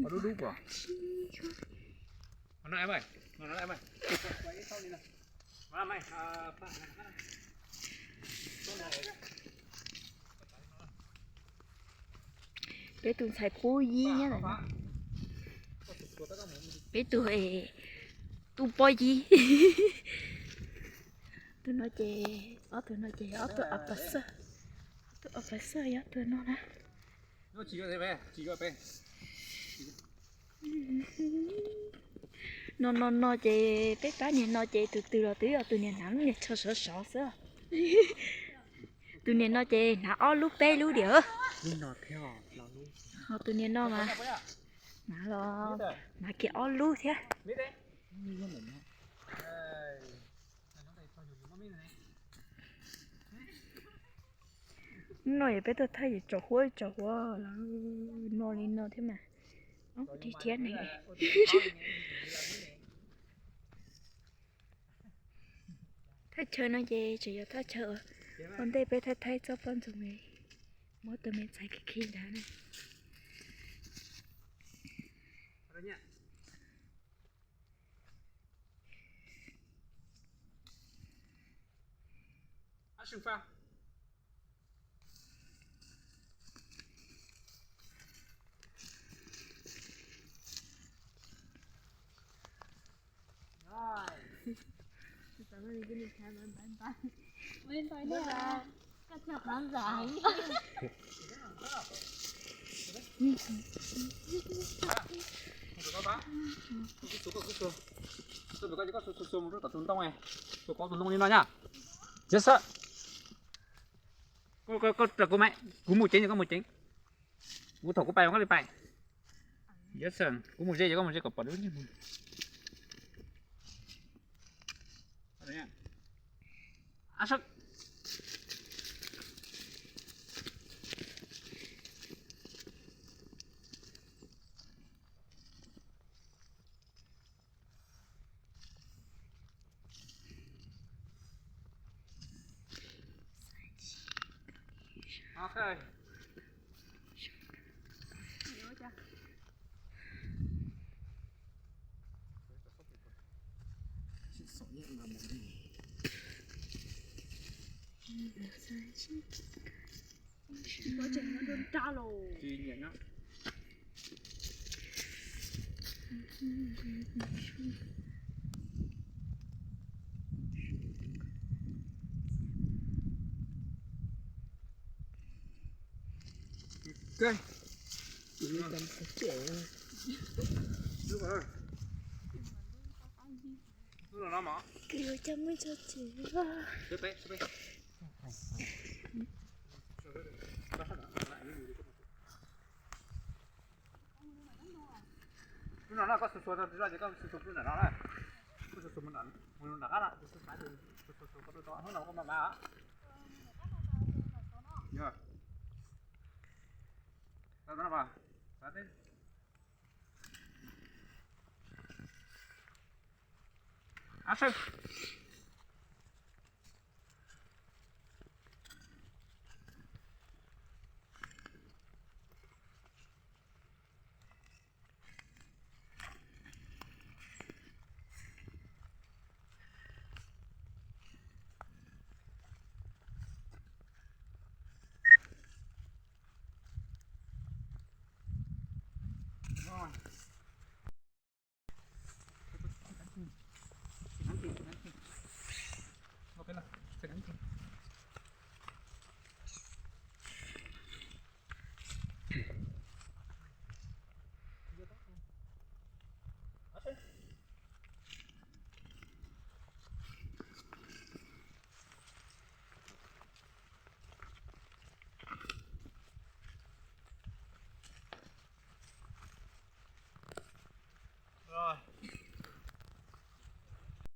Dub dub puas? No em ơi, no em ơi. Peb tus ntxhais pub yib nyob ntawm no. Peb tus, tus pob yib. Tus no ces, ob tug no ces ob tug officer. Ob tug officer yog tus no na. No no no ces peb pab niag no ces tus twg los twb yog tus niag hnav lub niag tsho sov sov xwb. Tus niag no ces hnav ob lub peb lub diam. Ho tus niag no mas hnav los hnav kiag ob lub thiab. Hnub no yog peb tuaj thaij tsom huab tsom huab los no li no thiab mas, ob kuv rig thiab ne. Thaj chaw no ces tseem yog thaj chaw ua ntej peb thaij thaij txoj poj ntxoog, muab tus me ntxhais khi khi ntawd na. Tus ntoo li no na. Yes sir. Koj, koj, koj, kuv mus ceev, koj mus ceev. Kuv thaum kuv pais mas koj li pais. Yes sir, kuv mus ze, koj mus ze kom pom dub. Lub no no koj xuas xuas zoj ces koj xuas xuas mus nram no na. Mus nram qab no, xuas xuas xuas koj rau tod, hnub no koj mam mam. Yog. Tau no mas. Ab sawb.